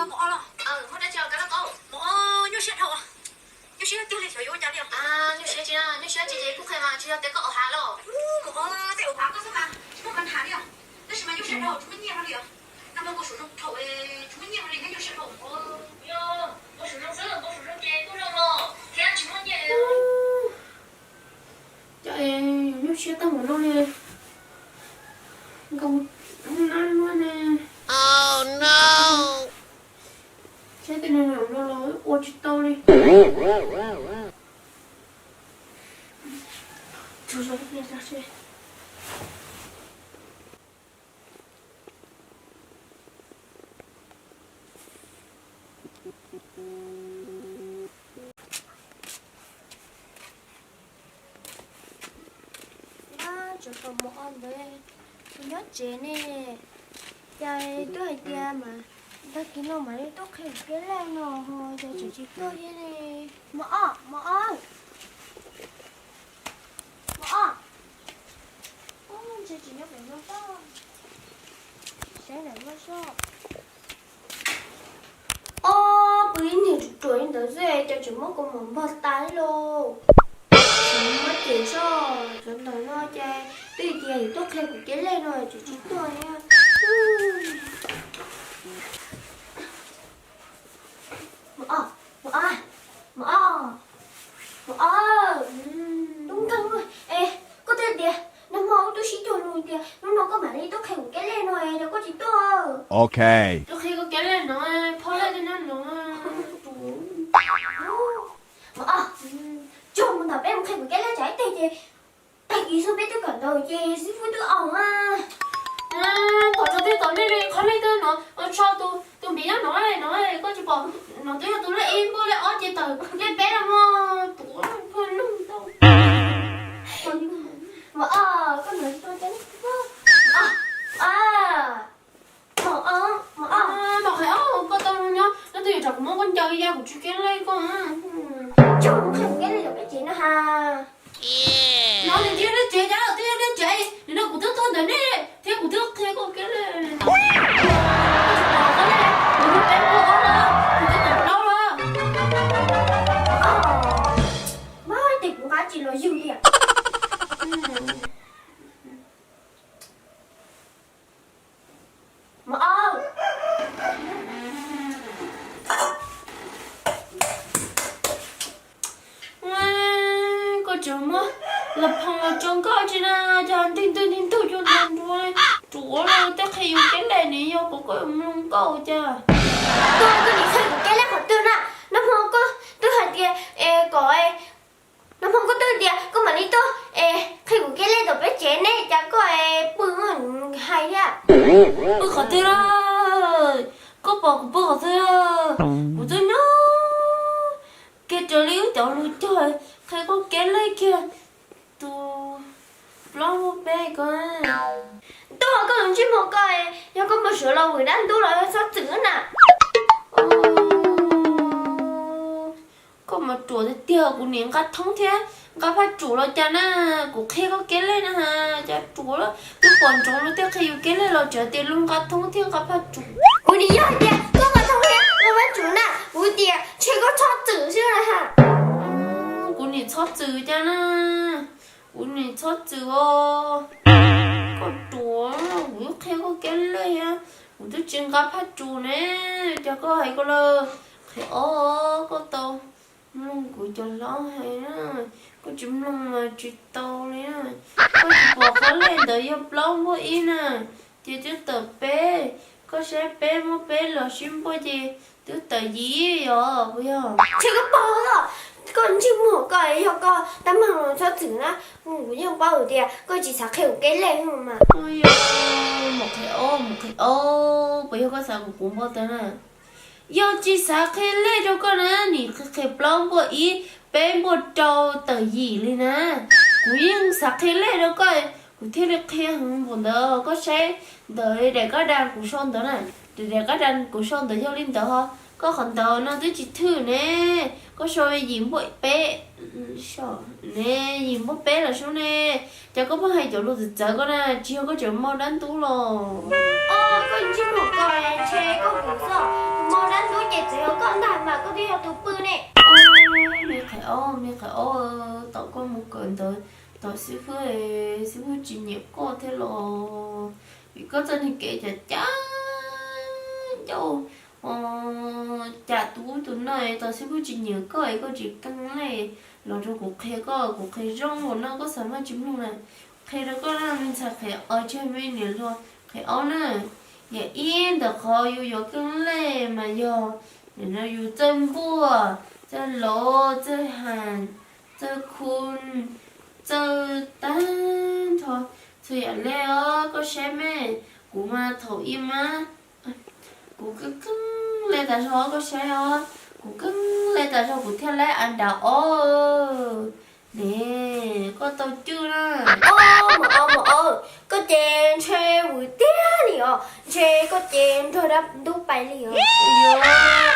Mos Ob los? Muaj dab tsi os Kab Lauj Kaub? Mos Ob nyuaj siab dhau. Nyuaj siab tiag li, xyov yuav ua cas li os. Nyuaj siab tsis, nyuaj siab tsis ces kuj qhia mas tsis yog tias koj ua hav los. Mos Ob, tej ua hav koj xwb mas tsis muaj qhov hav li os. Tab sis mas nyuaj siab dhau, tsis muaj nyiaj hlo li os. Nag hmo kuv sum zoo dhau, tsis muaj nyiaj hlo li, nyuaj siab dhau. Yog kuv sum zoo xwb, kuv sum zoo ces kuj zoo los thiab tsis muaj nyiaj li. Cas nyuaj siab tag npaum no li, nkaus nab luaj ne. Saib tej no los los ua tsis tau li. Ab, tsov tom Mos Ob ntawd, tus nyob tsev ne, cas twb hais tias mas tag kis no mam li tuaj qhia kev lej no ho cas tseem tsis tuaj thiab ne. Mos Ob, Mos Ob, Mos Ob, ntshe tsis nyob pem no, saib ntawm no soj. Ob, pw ib niag ruam ruam li ntawd xwb cas tseem muab kuv mus npog tas lauj. Tseem muab cem soj, cov ntawm no ces twb tias yuav tuaj qhia kuv kev lej no tseem tsis tuaj thiab. Mos Ob, Mos Ob, Mos Ob, Mos Ob, tub nkeeg, es koj twb tias nag hmo wb twb sib cuag lus tias hnub no koj mam li tuaj qhia kuv kev lej no es koj tsis tuaj. Ok, tuaj qhia koj kev lej no, phob lej tej no no. Mos Ob, tsuag mus ntawm peb mus qhia kuv kev lej tsam ib teg ces tag kis xwb peb twb kawm ntawv ces xib fwb twb aum na. Tom tso twb tom nej li qhov lej twb no, tso tus npiv nyob no no, koj tsis pom no twb yog tus lej ib npuaj lej ob ces tawm lej peb los mog, tuav phuaj lug tau. Mos Ob, koj no tso Mos Ob, Mos Ob, Mos Ob, koj tau nyob no twb yuav tsam kuv muab koj ncaws ya kuv tsis kev lej koj. Tsuag mus qhia kuv kev lej tom peb tsev no ha. No nws twb yog nej tsev, cas twb yog nej tsev, nim no kuv twb tuaj ntawm nej thiab kuv twb qhia koj kev lej. Koj tsis pom qhov lej, kuv twb peb npuaj ob lawm, kuv twb tawm plaub lawm. Mas tej kuv nqa tsis los yug li. Mos Ob, koj tseem muab las phoom los tso nkauj tsi na, cas ntig ntug ntig ntug cuag nrog nruab, ruam li, tej qhia yus kev lej nws yog kuv koj mloog nkauj cas. Koj, koj nim qhia kuv kev lej qhov twg na? Nag hmo koj twb hais tias es kom, nag hmo koj twb tias koj mam li tuaj es qhia kuv kev lej tom peb tsev ne, cas koj es pw hais thiab. Pw qhov twg lawm? Koj pom kuv pw qhov twg? Kuv twb nyob kiag raws li wb cov lus cog qhia koj kev lej kiag tus plaub muaj peb ko. Ntuj, koj lub ntsej muag ko, yog koj mus suav los vwm dab ntub los yog txhob txwm na. Koj mas ruam tiag tiag, kuv nim nqa thoob thiab nqa phaj tsum los cas na, kuv qhia koj kev lej na has, cas ruam lawm, twb pom ntsoov luag tej qhia yus kev lej los tseem tias luag nqa thoob thiab nqa phaj tsum. Kuv nim yog hais tias koj nqa thoob thiab nqa phaj tsum na, kuv tias ntshe koj txhob txwm xwb na has. Kuv nim txhob txwm cas na, kuv nim txhob txwm os. Koj ruam, kuv qhia koj kev lej, kuv twb tsis nqa phaj tsum ne, cas koj hais ko lawm. Qhia ob, koj tau mloog kuv cov hlob hais na, koj tsis mloog mas tsis tau li na. Koj tsis pom qhov lej ntawd yog plaub npuaj ib na, ces twb tawm peb, koj saib peb muab peb los sib npuaj ces twb tawm yim yom, puas yog? Ntshe koj pog os, koj ntsej muag koj yog koj tab meeg los txhob txwm na, kuv yeej paub tias koj tsis xav qhia kuv kev lej mas. Mus qhia ob, mus qhia ob, puas yog koj xav kuv puas npau taws na? Yog tsis xav qhia lej rau koj na, nim qhia plaub npuaj ib, peb npuaj rau tawm yim li na. Kuv yeej xav qhia lej rau koj, kuv thiaj li qhia heev npaum ntawd. Koj saib ntawm daim kab das kuv sau ntawd na, daim kab das kuv sau ntawd yog li ntawd ho. Koj qhov ntawd no twb tsis thwj ne, koj sau yim npuaj peb, ne, yim npuaj peb los sub ne. Cas koj pheej hais cov lus txawv txawv ko na, tsis yog koj tseem mob dab ntub los? Koj ntsej muag ko, ntshe koj pom xwb, mob dab Txawm yog koj ntag mas koj twb yog tus pw ne. Me qhais ob, me qhais ob, tom koj mus kawm ntawv, tom xib fwb, xib fwb tsis nyiam koj thiab los? Vim koj txoj niag kev cas cas ncauj, cas tus ub tus no, tom xib fwb tsis nyiam koj es koj tsis keej lej los rau kuv qhia koj, kuv qhia zoo ua no koj xav mas tsis mloog na. Qhia rau koj na me ntxhais qhia ob, tsis me niam hluas qhia ob na. Yam ib ntawm qhov yus yuav keej lej mas yog yus txawj npuaj, txawj lov, txawj has, txawj khu, txawj tag nrho txhua yam lej os. Koj saib me, kuv mas thaum ub mas kuv keej keej lej tas zog, koj saib os, kuv keej lej tas zog kuv thiaj laib a nram ob ne. Koj tau cwj na. Ob, mas ob, mas ob, koj ces ntshe vwm tiag li os, ntshe koj ces nrog dab ntub pais li os. Yog,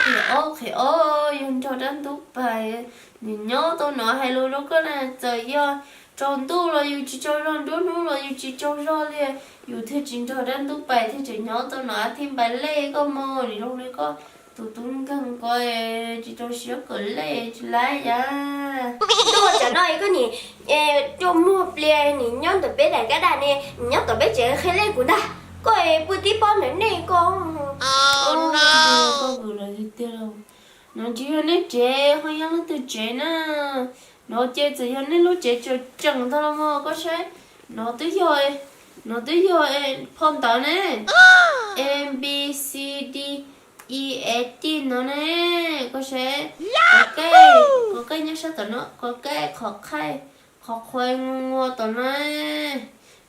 qhia ob, qhia ob, yog nrog dab ntub pais, nws nyob tau no hais lus rau koj na, txawm yog tsaus ntuj los yus tsis tsaug zog, nruab hnub los yus tsis tsaug zog li, yus thiaj tsis nrog dab ntub pais, thiaj tseem nyob tau no thiaj npais lej koj mog. Nim zoo li koj tus tub nkeeg ko tsis rau siab kawm lej tsis laib yam. Ntuj, tsam no koj nim coj muag pliag nim nyob ntawm peb daim kab daj ne, nim nyob tom peb tsev qhia lej kuv ntag. Koj pw tib pob ntawm nej koj. Koj vwm los tiag tiag lauj. No tsis yog nej tsev, ho yog leej twg tsev na? No ces txawm yog nej lub tsev tseem tseem ntag los mas koj saib. No twb yog, no twb yog phau ntawv ne. A B C D E F G no ne. Koj saib, qhov kej, qhov kej nyob sab tom no, qhov kej, qhov khaij, qhov khuav, ngu ngu tom no.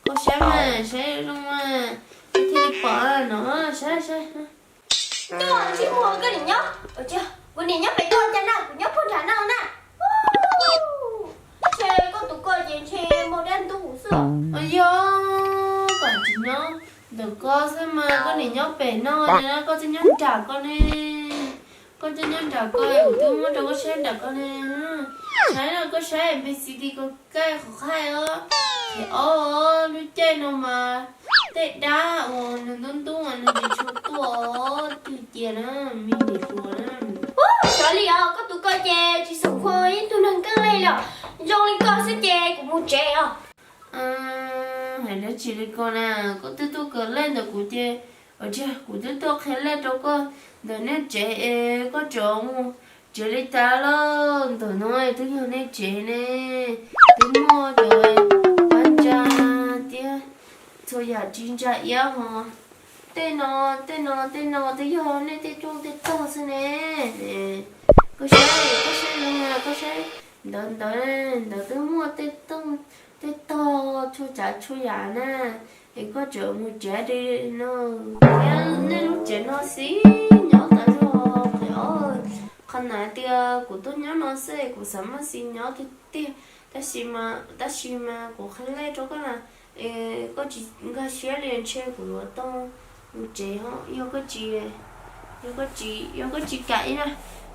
Koj saib mas, saib zoo mas, koj thiaj li pom no, saib saib. Ntuj, ntsej muag koj nim nyob, kuv nim nyob pem koj cas na, kuv nyob puag nram no na. Ntshe koj tus ko ces ntshe muaj dab ntub xwb. Yog, koj tsis nyob ntawm ko xwb mas koj nim nyob pem no na, koj twb nyob nram ko ne. Koj twb nyob nram ko, kuv twb muab rau koj saib nram ko ne. Saib no koj saib A B C D ko, khaij qhov khaij os. Qhov ob, lub caij no mas tej dab uas nws ntub ntub nws tsis tshua tuaj twg cia na, me nim hluas na. Xyov li os, koj tus ko ces tsis xum khua ib tug neeg keej lej li os. Zoo li koj xwb ces kuv mus tsev os. Hais dab tsi li ko na, koj twb tuaj kawm lej ntawm kuv ces, ua cas kuv twb tuaj qhia lej rau koj ntawm nej tsev es koj tseem mus tsev li cas lauj? Ntawm no twb yog nej tsev ne, twb muaj cov pab ntsa thiab txhua yam tsis ntsa iab ho. Tej no, tej no, tej no twb yog nej tej rooj tej tog xwb ne. Koj saib, koj saib no, koj saib ntawd, ntawd, ntawd twb muaj tej rooj tej tog txhua tsav txhua yam na. Es koj tseem mus tsev li no, thiab nej lub tsev no xis nyob tas zog. Qhov no tias kuv tuaj nyob no xwb kuv xav mas xis nyob tiag tiag, tab sis mas, tab sis mas kuv qhia lej rau koj na, koj tsis nkag siab li ntshe kuv yuav tau mus tsev ho. Yog koj tsis, yog koj tsis, yog koj tsis kam ib na,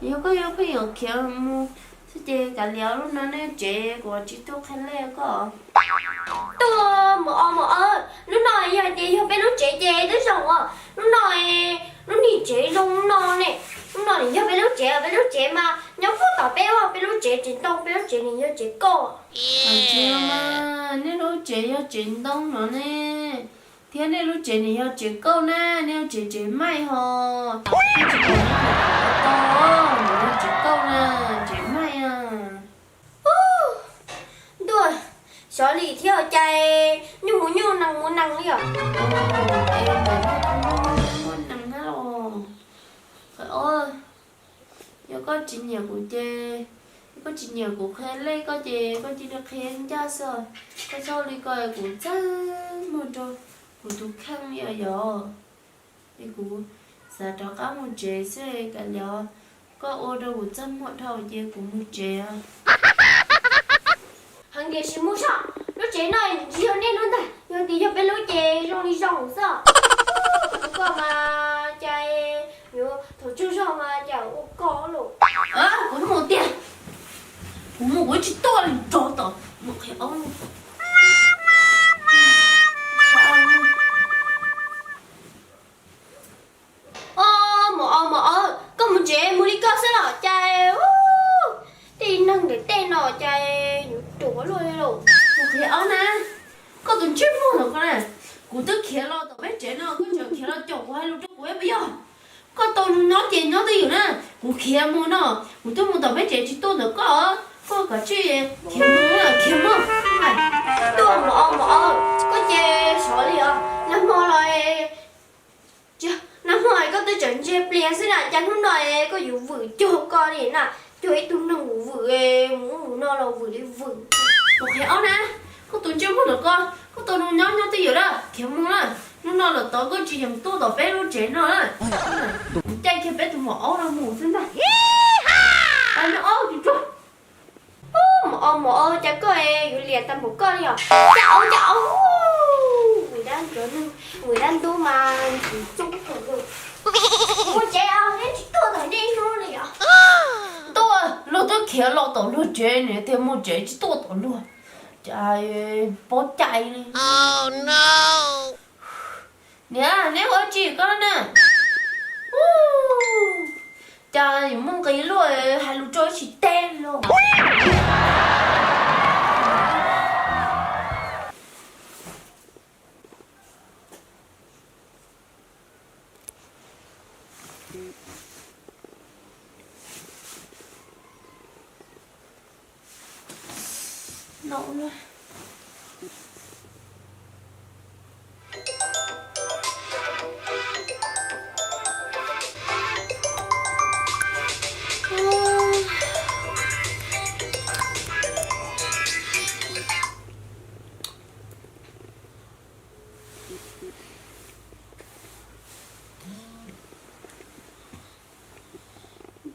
yog koj yuav pheej yuav khiav mus xwb ces kav liam, lub no nej tsev kuv tsis tuaj qhia lej koj. Tuaj mus os mus os, lub no yog tias yog peb lub tsev ces twb zoo os. Lub no, lub niag tsev zoo no ne, lub no nws yog peb lub tsev, peb lub tsev mas nyob puag tom peb ua, peb lub tsev tsev ntoo, peb lub tsev nws yog tsev kauj. Tsis yog mas, nej lub tsev yog tsev ntoo no ne, thiab nej lub tsev nws yog tsev kauj na, nej lub tsev tsev maij ho. Nej tsis pom nws yog tsev kauj na, tsev maij na. Ntuj, xyov li thiab cas nyuj mus nyuj, nees mus nees li os. Muaj nees na los. Qhov ob, yog koj tsis nyiam kuv ces, yog koj tsis nyiam kuv qhia lej koj ces koj cia li qhia ncaj xwb. Koj txhob li ko, kuv txaj muag rau kuv tus kheej li os yog. Es kuv xav rov qab mus tsev xwb, kav liam, koj ua rau kuv txaj muag dhau ces kuv mus tsev. Heev tiam sis mus soj, lub tsev no tsis yog nej lub ntag, yog tias yog peb lub ces zoo li zoo xwb. Koj tus koj mas cas yuav thaum tsaug zog mas cas ua koj los. Kuv mus tiag, kuv mus kuv tsis tuaj li rov tom mus qhia ob. Os, mos os, mos os, koj mus tsev. Mus qhia ob na, koj tus ntsej muag no koj na, kuv twb khiav los tom peb tsev no koj tseem khiav los caum kuv hais lus rau kuv puas yog? Koj tau nyob ces nyob twj ywm na, kuv khiav mus no, kuv twb mus tom peb tsev tsis tuaj ntawm koj, koj kav tsij khiav mus, khiav mus. Tuaj mus o mus o, koj ces sov li os, nag hmo los nag hmo koj twb tseem ntse pliag xwb na, cas hnub no koj yuav vwm cuag koj li na, cuag ib tug neeg vwm, mus ub mus no los vwm li vwm. Mus qhia ob na, koj tus ntsej muag no koj, koj tau nyob nyob twj ywm na, khiav mus na, hnub no los tod koj tsis yeem tuaj tom peb lub tsev no na, caij kiag peb tus maum aub no mus xwb ntag. Mus o mus o, cas koj yuav liam tag npaum koj li os, cas o cas o, vwm dab ntsuav neeg, vwm dab ntub mas ntxim txoob kawg li. Mus tsev os, neb tsis tuaj tom nej hnub li os. Tuaj, luag twb khiav los tom luag tsev, nws tias mus tsev tsis tuaj tom luag, cas pob cai li. Niam, neb ua dab tsi koj na? Cas yuav muaj nqis luaj, hais lus rau tsis teb li.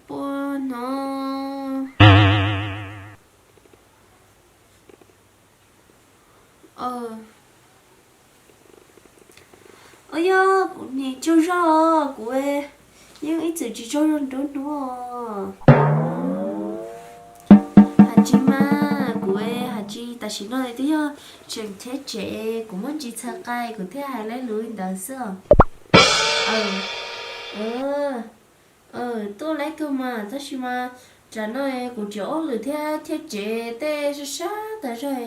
Puas hnov? Ua yog kuv nim tsaug zog, kuv yeej ib txwm tsis tsaug zog nruab hnub. Hais tsis mas kuv hais tsis, tam sim no twb yog tseem cheb tsev, kuv muaj ntsis txhaws qai kuv thiaj hais lawv lus li ntawd xwb os. Tuaj lawv kawg mas, tab sis mas tsam no kuv tseem ua lwm thiab cheb tsev tej sab sab tas zog,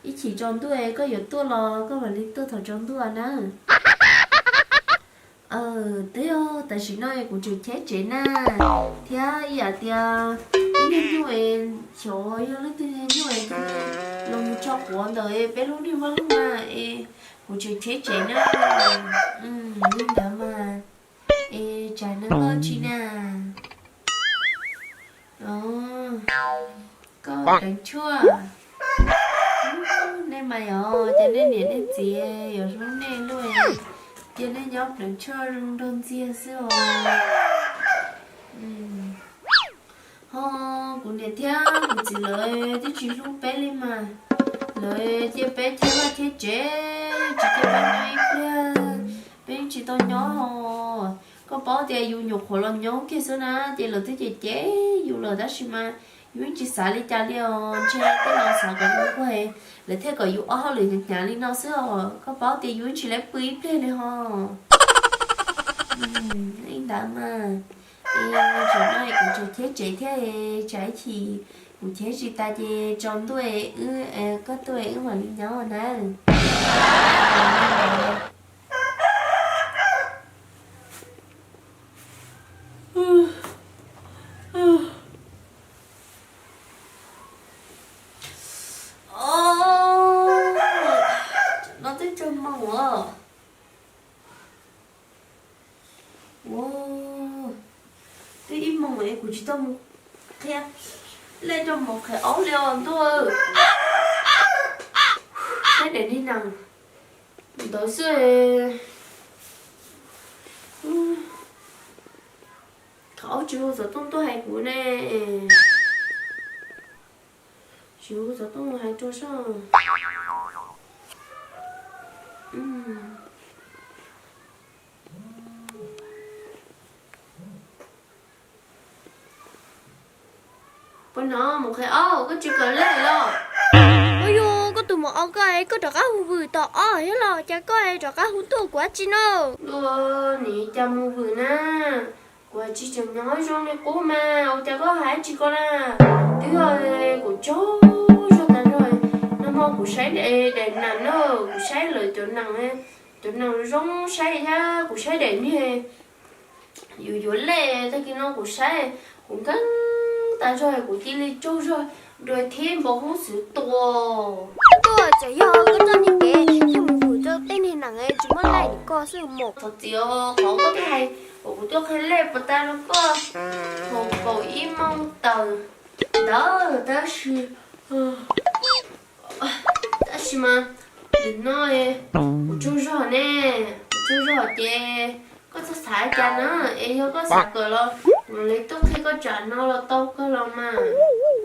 ib chim tsaus ntuj koj yuav tuaj los koj mam li tuaj thaum tsaus ntuj na. Twb yog tam sim no kuv tseem cheb tsev na, thiab ib yam tias ib niag nyuj xyov yog leej twg nyuj los mus tso quav ntawm peb lub niag vaj loog na, es kuv tseem cheb tsev na. Li ntawd mas, es tsam no koj tsis na. Koj pleev tshuaj. Nej mas yog cia nej niam nej txiv yuav hlub nej luaj, cia nej nyob pleev tshuaj zoo nraug ntxiag xwb os. Ho kuv niam thiab kuv txiv lawv twb tsis hlub peb li mas, lawv cia peb cheb vaj cheb tsev, tsis cia peb nyob ib pliag, peb yeej tsis tau nyob os. Koj paub tias yus nyuam qhuav los nyob kiag xwb na, ces lawv twb cem cem yus lawm tab sis mas yus yeej tsis xav li cas li os, ntshe tej laus xav kom yus nquag, lawv thiaj kom yus ob hauj lwm hnyav hnyav li no xwb os. Koj paub tias yus yeej tsis lawv pw ib pliag li ho. Li ntawd mas, es tsam no kuv tseem cheb tsev thiab, tsam ib chim kuv cheb tsis tas ces tsaus ntuj wb, koj tuaj wb mam li nyob na. No twb tsaug moos os. Ua, twb ib moos es kuv tsis tau mus qhia lej rau mov qhwv aub li os ntuj. Saib daim niag nees ntawd xwb. Qhwv aub tsis hu xov tooj tuaj hais kuv ne. Tsis hu xov tooj hais rau soj. Puas hnov mov qhwv aub, koj tsis kawm lej los? Ua yog koj tus mov aub koj es koj rov qab hu vwm tom ob thiab los cas koj es rov qab hu tuaj kuv dab tsi no? Ua, nim cas mus vwm na, kuv tsis tseem nyob zoo li qub mas ua cas koj hais tsis ko na? Twb yog kuv tsaug zog tas zog, Hmo kuv saib daim nas no, kuv saib lawv cov nas, cov nas zoo saib thiab kuv saib daim niag yuav yuav lej, tag kis no kuv saib kuv nkeeg tas zog kuv cia li tsaug zog dua thiab npau hub xwb tua. Tuaj, txawm yog koj txoj niag kev yog mus vwm rau tej niag nees tsis muaj lej li koj xwb mas. Thov txim os, qhov koj twb hais kom kuv tuaj qhia lej puas tau rau koj thaum kaum ib moos tawm ntawd, tab sis tab sis mas nim no kuv tsaug zog ne, kuv tsaug zog ces koj txhob xav cas na, es yog koj xav kawm los kuv mam li tuaj qhia koj tsam no los tau kawg los mas.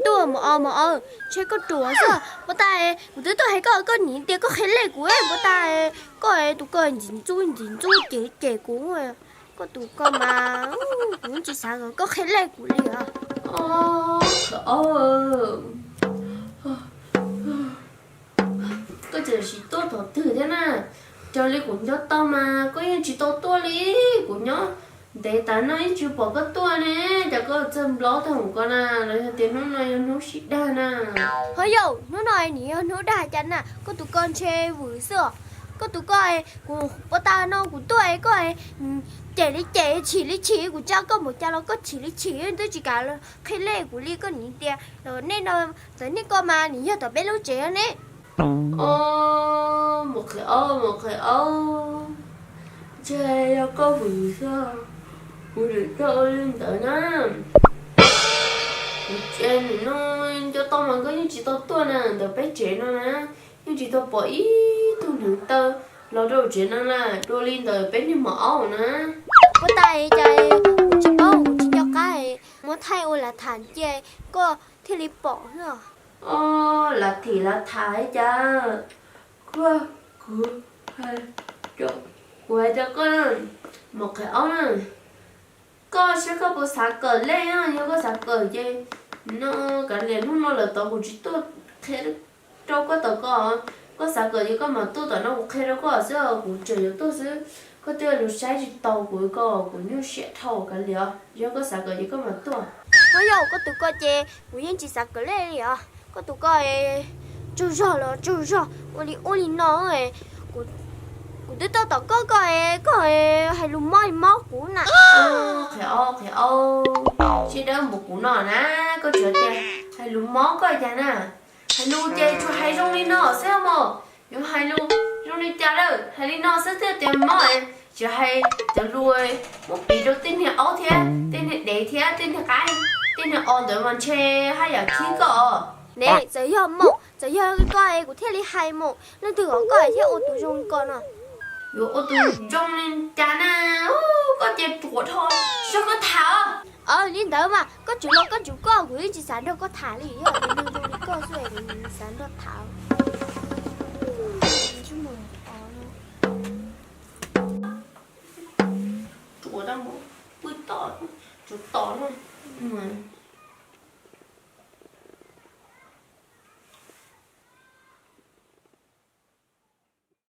Tuaj, mos os mos os, ntshe koj ruam xwb. Puas tas kuv twb tuaj hais koj, koj nim tias koj qhia lej kuv, puas tas koj tus ko ntxim ntxub ntxim ntxub cem cem kuv. Koj tus ko mas kuv tsis xav kom koj qhia lej kuv li os. Koj tseem sim tuaj thaum twg thiab na? Raws li kuv nco tau mas koj yeej tsis tau tuaj li. Kuv nyob ntev tas no yeej tsis pom koj tuaj ne, cas koj txawj nplob tag mus ko na? Los yog tias hnub no yog hnub sib dag na? Ho yog hnub no nim yog hnub dag cas na? Koj tus ko ntshe vwm xwb os. Koj tus ko, kuv puas tas no kuv tuaj koj cem li cem, chim li chim, kuv tsa koj npaum cas los koj chim li chim, twb tsis kam qhia lej kuv li. Koj nim tias nej no, txawm nej ko mas nim yog tom peb lub tsev ne. Mus qhia ob, mus qhia ob, ntshe yog koj vwm xwb, kuv tsis tau ua li ntawd na. Kuv ces nim no nco tau mas koj yeej tsis tau tuaj na, ntawm peb tsev no na, yeej tsis tau pom ib tug hneev taw los rau tsev no na. Dua li ntawd peb niag mos aub na. Puas tas cas kuv tsis paub, kuv tsis nco qab, muab thaij ua lav tham cia koj thiaj li pom xwb. Lav thim lav tham cas, kuv, kuv hais rau koj na, mos qhia ob na, koj saib koj puas xav kawm lej na. Yog koj xav kawm ces no kav liam, hnub no lawm tod kuv tsis tuaj qhia rau koj tom ko. Koj xav kawm ces koj mam tuaj tom no kuv qhia rau koj xwb, kuv tseem yuav tuaj xwb. Koj twb lus saib tsis taus kuv ko, kuv nyuaj siab dhau kav liam. Yog koj xav kawm ces koj mam tuaj. Ua yog koj tus ko ces kuv yeej tsis xav kawm lej li os. Koj tus ko tsaug zog los tsaug zog ua li ub li no. Kuv twb tuaj tom koj, koj, koj hais lus mob li mob kuv na. Qhia ob, qhia ob, siab dawb npaum kuv no na, koj tseem tias hais lus mob koj cas na. Hais lus ces tsuas hais zoo li no xwb mog. Yuav hais lus zoo li cas lawm, hais li no xwb thiaj tias mob. Tsis hais cov lus muab piv rau tej niag aub thiab tej niag dev thiab tej niag qaib, tej niag os ntawd mas ntshe haj yam khib koj os. Ne, txawm yog mob, txawm yog koj es kuv thiaj li hais mus, leej twg kom koj thiaj ua tus zoo li ko no? Yuav ua tus zoo li cas na? Koj ces ruam dhau, tsis tso koj tham os. Li ntawd mas koj tsis los koj tsis koj, kuv yeej tsis xav nrog koj tham li. Yog tus neeg zoo li koj xwb es kuv xav nrog tham. Ruam tau mus pw tom, tsum tom no.